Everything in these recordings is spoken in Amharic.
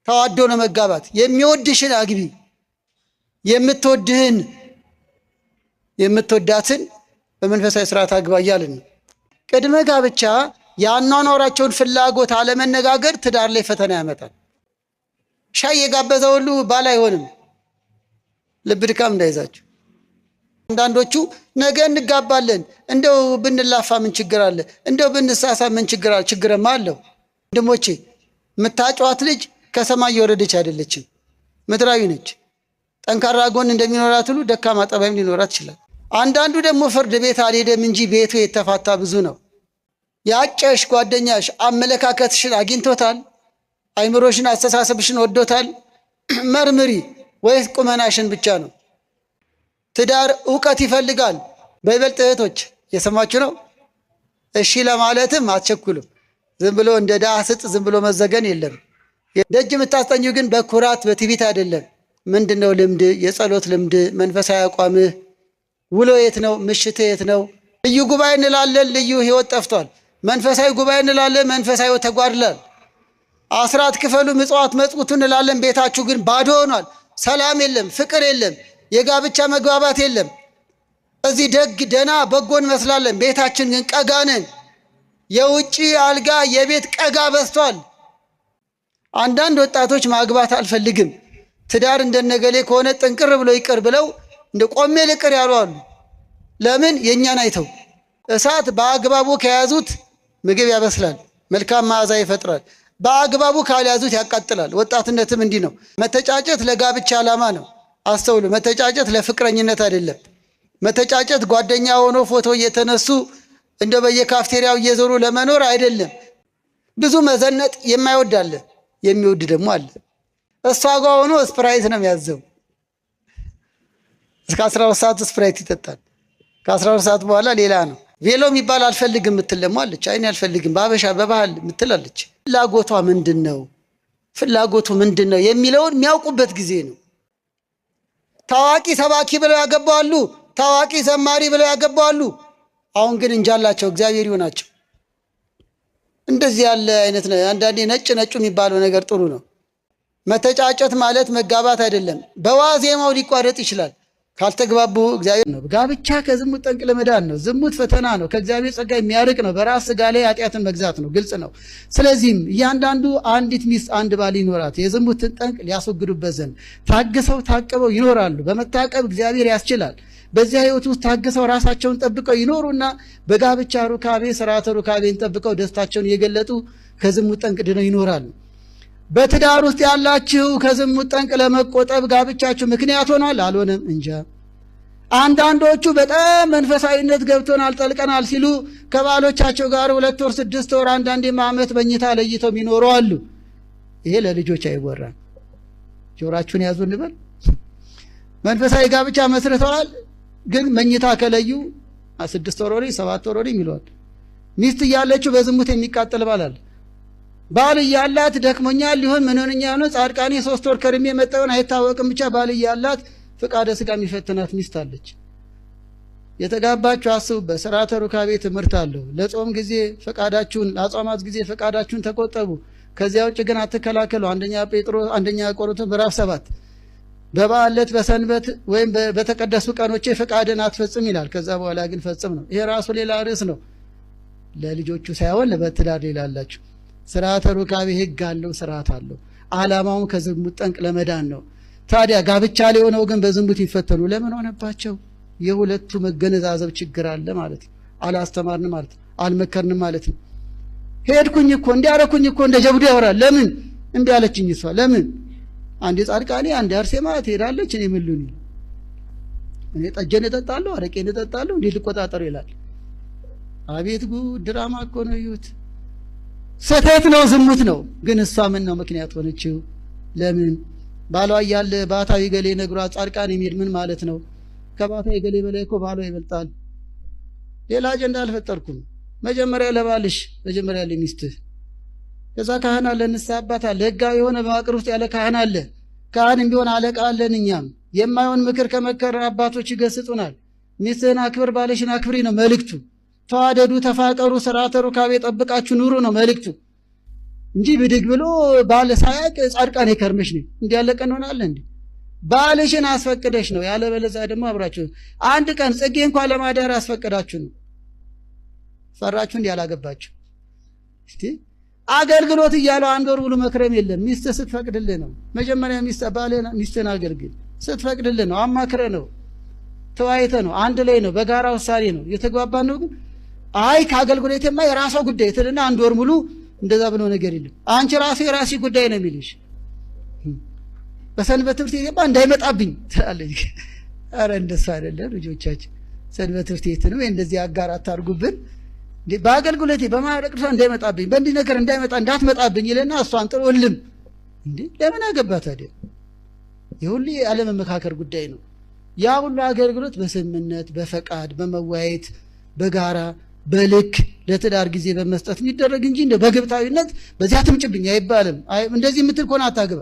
ተዋዶ ነው መጋባት። የሚወድሽን አግቢ፣ የምትወድህን የምትወዳትን በመንፈሳዊ ስርዓት አግባ እያልን ነው። ቅድመ ጋብቻ የአኗኗራቸውን ፍላጎት አለመነጋገር ትዳር ላይ ፈተና ያመጣል። ሻይ የጋበዘ ሁሉ ባል አይሆንም። ልብ ድካም እንዳይዛችሁ። አንዳንዶቹ ነገ እንጋባለን፣ እንደው ብንላፋ ምን ችግር አለ? እንደው ብንሳሳ ምን ችግር አለ? ችግርማ አለው። ወንድሞቼ የምታጫዋት ልጅ ከሰማይ የወረደች አይደለችም፣ ምድራዊ ነች። ጠንካራ ጎን እንደሚኖራት ሁሉ ደካማ ጠባይም ሊኖራት ይችላል። አንዳንዱ ደግሞ ፍርድ ቤት አልሄደም እንጂ ቤቱ የተፋታ ብዙ ነው። ያጨሽ ጓደኛሽ አመለካከትሽን አግኝቶታል? አይምሮሽን፣ አስተሳሰብሽን ወዶታል? መርምሪ። ወይስ ቁመናሽን ብቻ ነው? ትዳር እውቀት ይፈልጋል። በይበልጥ እህቶች እየሰማችሁ ነው። እሺ ለማለትም አትቸኩሉም። ዝም ብሎ እንደ ድሃ ስጥ ዝም ብሎ መዘገን የለም። ደጅ የምታስጠኙ ግን በኩራት በትዕቢት አይደለም። ምንድን ነው ልምድ? የጸሎት ልምድ፣ መንፈሳዊ አቋምህ፣ ውሎ የት ነው? ምሽት የት ነው? ልዩ ጉባኤ እንላለን፣ ልዩ ህይወት ጠፍቷል። መንፈሳዊ ጉባኤ እንላለን፣ መንፈሳዊ ህይወት ተጓድሏል። አስራት ክፈሉ፣ ምጽዋት መጽውቱ እንላለን፣ ቤታችሁ ግን ባዶ ሆኗል። ሰላም የለም፣ ፍቅር የለም፣ የጋብቻ መግባባት የለም። እዚህ ደግ ደና በጎ እንመስላለን፣ ቤታችን ግን ቀጋ ነን። የውጭ አልጋ የቤት ቀጋ በዝቷል። አንዳንድ ወጣቶች ማግባት አልፈልግም ትዳር እንደነገሌ ከሆነ ጥንቅር ብሎ ይቅር ብለው እንደ ቆሜ ልቅር ያሉ አሉ። ለምን? የእኛን አይተው። እሳት በአግባቡ ከያዙት ምግብ ያበስላል፣ መልካም መዓዛ ይፈጥራል። በአግባቡ ካልያዙት ያቃጥላል። ወጣትነትም እንዲህ ነው። መተጫጨት ለጋብቻ ዓላማ ነው። አስተውሉ። መተጫጨት ለፍቅረኝነት አይደለም። መተጫጨት ጓደኛ ሆኖ ፎቶ እየተነሱ እንደ በየካፍቴሪያው እየዞሩ ለመኖር አይደለም። ብዙ መዘነጥ የማይወድ አለ፣ የሚወድ ደግሞ አለ። እሷ ጋ ሆኖ ስፕራይት ነው የሚያዘው። እስከ 12 ሰዓት ስፕራይት ይጠጣል። ከ12 ሰዓት በኋላ ሌላ ነው። ቬሎ የሚባል አልፈልግም የምትል ደግሞ አለች። አይኔ አልፈልግም በአበሻ በባህል የምትል አለች። ፍላጎቷ ምንድን ነው? ፍላጎቱ ምንድን ነው የሚለውን የሚያውቁበት ጊዜ ነው። ታዋቂ ሰባኪ ብለው ያገባሉ። ታዋቂ ዘማሪ ብለው ያገባሉ። አሁን ግን እንጃላቸው፣ እግዚአብሔር ይሆናቸው። እንደዚህ ያለ አይነት ነው። አንዳንዴ ነጭ ነጩ የሚባለው ነገር ጥሩ ነው። መተጫጨት ማለት መጋባት አይደለም። በዋዜማው ሊቋረጥ ይችላል ካልተግባቡ እግዚአብሔር ነው። ጋብቻ ከዝሙት ጠንቅ ለመዳን ነው። ዝሙት ፈተና ነው፣ ከእግዚአብሔር ጸጋ የሚያርቅ ነው። በራስ ስጋ ላይ ኃጢአትን መግዛት ነው። ግልጽ ነው። ስለዚህም እያንዳንዱ አንዲት ሚስት አንድ ባል ይኖራት የዝሙትን ጠንቅ ሊያስወግዱበት ዘንድ ታግሰው ታቅበው ይኖራሉ። በመታቀብ እግዚአብሔር ያስችላል። በዚያ ሕይወት ውስጥ ታግሰው ራሳቸውን ጠብቀው ይኖሩና በጋብቻ ሩካቤ ስርዓተ ሩካቤን ጠብቀው ደስታቸውን እየገለጡ ከዝሙት ጠንቅ ድነው ይኖራሉ። በትዳር ውስጥ ያላችሁ ከዝሙት ጠንቅ ለመቆጠብ ጋብቻችሁ ምክንያት ሆኗል? አልሆነም? እንጃ። አንዳንዶቹ በጣም መንፈሳዊነት ገብቶናል ጠልቀናል ሲሉ ከባሎቻቸው ጋር 2 ወር 6 ወር አንዳንዴም ዓመት መኝታ ለይተው የሚኖሩ አሉ። ይሄ ለልጆች አይወራም። ጆራችሁን ያዙ እንበል። መንፈሳዊ ጋብቻ መስርተዋል፣ ግን መኝታ ከለዩ 6 ወር ወዲህ 7 ወር ወዲህ ይለዋል። ሚስት እያለችው በዝሙት የሚቃጠል ባል አለ። ባል እያላት ደክሞኛል ሊሆን ምን ሆነኛ ነው ጻድቃኔ 3 ወር ከርሜ መጣውን አይታወቅም፣ ብቻ ባል እያላት ፍቃደ ስጋ የሚፈትናት ሚስት አለች። የተጋባችሁ አስቡበት። ስርዓተ ሩካቤ ትምህርት አለው። ለጾም ጊዜ ፈቃዳችሁን፣ ለአጽዋማት ጊዜ ፈቃዳችሁን ተቆጠቡ። ከዚያ ውጭ ግን አትከላከሉ። አንደኛ ጴጥሮስ አንደኛ ቆሮንቶስ ምዕራፍ 7 በበዓል ዕለት በሰንበት ወይም በተቀደሱ ቀኖቼ ፈቃድን አትፈጽም ይላል። ከዛ በኋላ ግን ፈጽም ነው። ይሄ ራሱ ሌላ ርዕስ ነው። ለልጆቹ ሳይሆን ለበትዳር ሌላላችሁ። ስርዓተ ሩካቤ ህግ አለው፣ ስርዓት አለው። ዓላማውን ከዝሙት ጠንቅ ለመዳን ነው። ታዲያ ጋብቻ ላይ ሆነው ግን በዝሙት ይፈተኑ ለምን ሆነባቸው? የሁለቱ መገነዛዘብ ችግር አለ ማለት ነው። አላስተማርንም ማለት ነው። አልመከርንም ማለት ነው። ሄድኩኝ እኮ እንዲያረኩኝ እኮ እንደ ጀብዱ ያወራል። ለምን እምቢ አለችኝ እሷ? ለምን አንዴ ጻድቃኔ አንዴ አርሴማ ትሄዳለች። እኔ ምን ልሁን? እኔ ጠጀን እጠጣለሁ፣ አረቄን እጠጣለሁ፣ እንዴት ልቆጣጠሩ ይላል። አቤት ጉድ! ድራማ እኮ ነው። እዩት። ስህተት ነው፣ ዝሙት ነው። ግን እሷ ምን ነው ምክንያት ሆነችው? ለምን ባሏ እያለ ባታዊ ገሌ ነግሯት ጻድቃን የሚሄድ ምን ማለት ነው? ከባታዊ ገሌ በላይ እኮ ባሏ ይበልጣል። ሌላ አጀንዳ አልፈጠርኩም። መጀመሪያ ለባልሽ፣ መጀመሪያ ለሚስትህ። ከዛ ካህን አለ፣ ንስሐ አባት አለ፣ ህጋዊ የሆነ መዋቅር ውስጥ ያለ ካህን አለ። ካህንም ቢሆን አለቃ አለን። እኛም የማይሆን ምክር ከመከረ አባቶች ይገስጡናል። ሚስትህን አክብር፣ ባልሽን አክብሪ ነው መልእክቱ። ተዋደዱ፣ ተፋቀሩ፣ ስርዓተ ሩካቤ ጠብቃችሁ ኑሩ ነው መልእክቱ። እንጂ ብድግ ብሎ ባል ሳያቅ ጻድቃኔ ከርመሽ ነው እንዲህ ያለ ቀን ሆናለ እንዴ? ባልሽን አስፈቅደሽ ነው። ያለበለዚያ ደግሞ አብራችሁ አንድ ቀን ጽጌ እንኳን ለማዳር አስፈቅዳችሁ ነው። ፈራችሁ እንዲህ ያላገባችሁ። እስቲ አገልግሎት እያለው አንድ ወር ብሎ መክረም የለም። ሚስት ስትፈቅድልህ ነው። መጀመሪያ ሚስት ባልህን ሚስትን አገልግል ስትፈቅድልህ ነው። አማክረ ነው፣ ተወያይተ ነው፣ አንድ ላይ ነው፣ በጋራ ውሳኔ ነው የተግባባን ነው። ግን አይ ከአገልግሎቴማ የራሷ ጉዳይ ትልና አንድ ወር ሙሉ እንደዛ ብሎ ነገር የለም። አንቺ ራሱ የራስሽ ጉዳይ ነው የሚልሽ። በሰንበት ትምህርት ቤት እንዳይመጣብኝ ትላለች። ኧረ እንደሱ አይደለም ልጆቻችን። ሰንበት ትምህርት ቤት ነው እንደዚህ አጋር አታርጉብን። በአገልግሎቴ በማህበረ ቅዱሳን እንዳይመጣብኝ በእንዲህ ነገር እንዳይመጣ እንዳትመጣብኝ ይልና እሷን ጥሎ እልም። እንዴ ለምን አገባ ታዲያ? የሁሉ ያለመመካከር ጉዳይ ነው። ያ ሁሉ አገልግሎት በስምምነት በፈቃድ በመወያየት በጋራ በልክ ለትዳር ጊዜ በመስጠት የሚደረግ እንጂ እንደ በግብታዊነት በዚያ አትምጭብኝ አይባልም። አይ እንደዚህ የምትል ከሆነ አታግባ።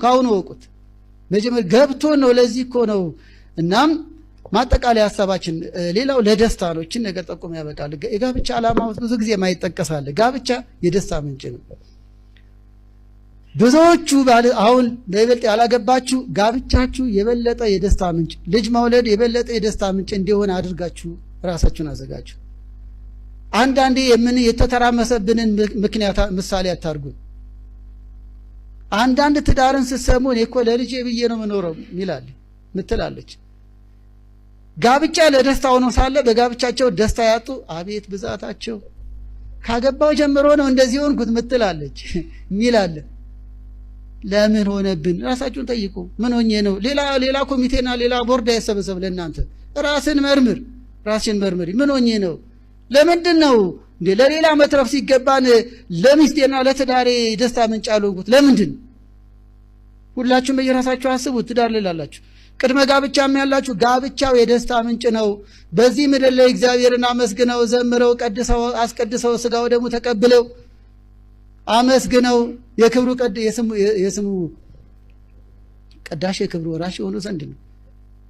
ካሁኑ ወቁት። መጀመሪያ ገብቶ ነው። ለዚህ እኮ ነው። እናም ማጠቃለያ ሐሳባችን ሌላው ለደስታ ነው። እቺን ነገር ጠቁም ያበቃል። የጋብቻ ዓላማ ብዙ ጊዜ የማይጠቀስ አለ። ጋብቻ የደስታ ምንጭ ነው። ብዙዎቹ አሁን በይበልጥ ያላገባችሁ ጋብቻችሁ የበለጠ የደስታ ምንጭ፣ ልጅ መውለድ የበለጠ የደስታ ምንጭ እንዲሆን አድርጋችሁ ራሳችሁን አዘጋጁ። አንዳንዴ የተተራመሰብንን ምክንያት ምሳሌ አታርጉን። አንዳንድ ትዳርን ስትሰሙ እኔ እኮ ለልጄ ብዬ ነው የምኖረው ይላል ምትላለች። ጋብቻ ለደስታ ሆኖ ሳለ በጋብቻቸው ደስታ ያጡ አቤት ብዛታቸው። ካገባው ጀምሮ ነው እንደዚህ ሆንኩት ምትላለች ሚላለ። ለምን ሆነብን? ራሳችሁን ጠይቁ። ምን ሆኜ ነው? ሌላ ኮሚቴና ሌላ ቦርድ አይሰበሰብ ለእናንተ። ራስን መርምር፣ ራስሽን መርምሪ። ምን ሆኜ ነው? ለምንድን ነው እንዴ ለሌላ መትረፍ ሲገባን ለሚስቴና ለትዳሬ ደስታ ምንጭ ያልሆንኩት ለምንድን? ሁላችሁም በየራሳችሁ አስቡት። ትዳር ላይ ላላችሁ ቅድመ ጋብቻም ያላችሁ ጋብቻው የደስታ ምንጭ ነው። በዚህ ምድር ላይ እግዚአብሔርን አመስግነው ዘምረው ቀድሰው አስቀድሰው ስጋው ደግሞ ተቀብለው አመስግነው የክብሩ ቀድ የስሙ ቀዳሽ የክብሩ ወራሽ የሆኑ ዘንድ ነው።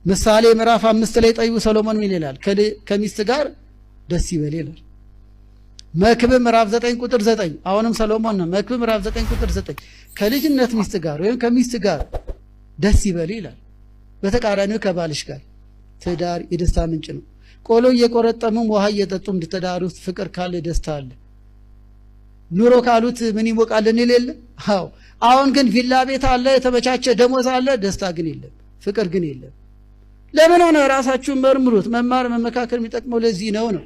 ምሳሌ ምዕራፍ 5 ላይ ጠቢቡ ሰሎሞን ምን ይላል? ከሚስት ጋር ደስ ይበል ይላል። መክብብ ምዕራፍ 9 ቁጥር 9 አሁንም ሰሎሞን ነው። መክብብ ምዕራፍ 9 ቁጥር 9 ከልጅነት ሚስት ጋር ወይም ከሚስት ጋር ደስ ይበል ይላል። በተቃራኒው ከባልሽ ጋር። ትዳር የደስታ ምንጭ ነው። ቆሎ እየቆረጠሙም ውሃ እየጠጡም ትዳር ውስጥ ፍቅር ካለ ደስታ አለ። ኑሮ ካሉት ምን ይሞቃል እንል የለ? አዎ። አሁን ግን ቪላ ቤት አለ፣ የተመቻቸ ደሞዝ አለ፣ ደስታ ግን የለም፣ ፍቅር ግን የለም። ለምን ሆነ? ራሳችሁን መርምሩት። መማር መመካከር የሚጠቅመው ለዚህ ነው ነው።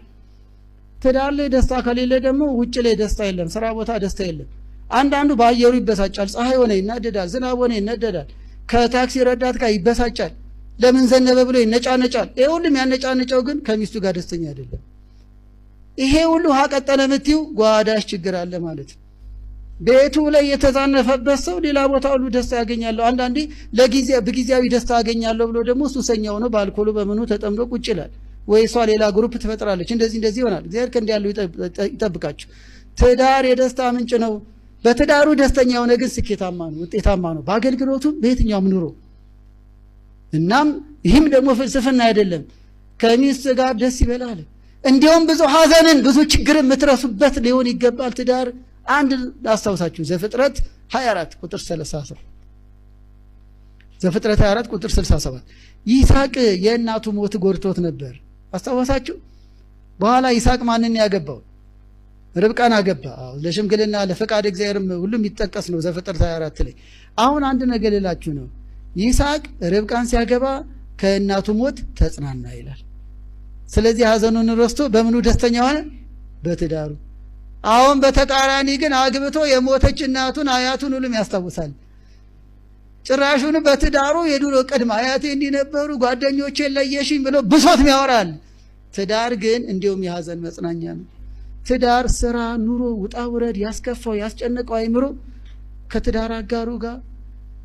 ትዳር ላይ ደስታ ከሌለ ደግሞ ውጭ ላይ ደስታ የለም፣ ስራ ቦታ ደስታ የለም። አንዳንዱ በአየሩ ይበሳጫል። ፀሐይ ሆነ ይናደዳል፣ ዝናብ ሆነ ይናደዳል፣ ከታክሲ ረዳት ጋር ይበሳጫል፣ ለምን ዘነበ ብሎ ይነጫነጫል። ይሄ ሁሉ የሚያነጫነጨው ግን ከሚስቱ ጋር ደስተኛ አይደለም። ይሄ ሁሉ ውሃ ቀጠነ የምትይው ጓዳሽ ችግር አለ ማለት ነው። ቤቱ ላይ የተዛነፈበት ሰው ሌላ ቦታ ሁሉ ደስታ ያገኛለሁ፣ አንዳንዴ በጊዜያዊ ደስታ ያገኛለሁ ብሎ ደግሞ ሱሰኛ ሆኖ በአልኮሉ በምኑ ተጠምዶ ቁጭ ይላል። ወይ እሷ ሌላ ግሩፕ ትፈጥራለች። እንደዚህ እንደዚህ ይሆናል። እግዚአብሔር ከእንዲህ ያለው ይጠብቃችሁ። ትዳር የደስታ ምንጭ ነው። በትዳሩ ደስተኛ የሆነ ግን ስኬታማ ነው፣ ውጤታማ ነው፣ በአገልግሎቱም በየትኛውም ኑሮ። እናም ይህም ደግሞ ፍልስፍና አይደለም። ከሚስት ጋር ደስ ይበላል። እንዲያውም ብዙ ሐዘንን ብዙ ችግርን የምትረሱበት ሊሆን ይገባል ትዳር። አንድ ላስታውሳችሁ፣ ዘፍጥረት 24 ቁጥር 67፣ ዘፍጥረት 24 ቁጥር 67 ይስሐቅ የእናቱ ሞት ጎድቶት ነበር። አስታወሳችሁ? በኋላ ይስሐቅ ማንን ያገባው? ርብቃን አገባ። አዎ፣ ለሽምግልና ለፈቃድ እግዚአብሔርም ሁሉም የሚጠቀስ ነው ዘፍጥረት 24 ላይ። አሁን አንድ ነገር ልላችሁ ነው። ይስሐቅ ርብቃን ሲያገባ ከእናቱ ሞት ተጽናና ይላል። ስለዚህ ሐዘኑን ረስቶ በምኑ ደስተኛ ሆነ? በትዳሩ። አሁን በተቃራኒ ግን አግብቶ የሞተች እናቱን አያቱን ሁሉም ያስታውሳል። ጭራሹን በትዳሩ የድሮ ቅድመ አያቴ እንዲህ ነበሩ ጓደኞቼን ለየሽኝ ብሎ ብሶት ያወራል። ትዳር ግን እንዲያውም የሐዘን መጽናኛ ነው። ትዳር ስራ፣ ኑሮ፣ ውጣ ውረድ ያስከፋው ያስጨነቀው አይምሮ ከትዳር አጋሩ ጋር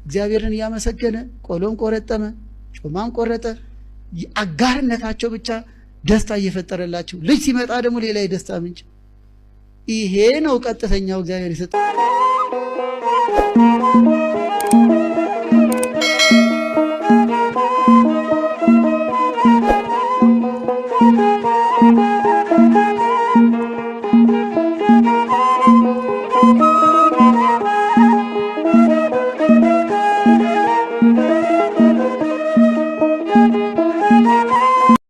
እግዚአብሔርን እያመሰገነ ቆሎም ቆረጠመ ጮማም ቆረጠ፣ አጋርነታቸው ብቻ ደስታ እየፈጠረላቸው፣ ልጅ ሲመጣ ደግሞ ሌላ የደስታ ምንጭ። ይሄ ነው ቀጥተኛው እግዚአብሔር የሰጠው።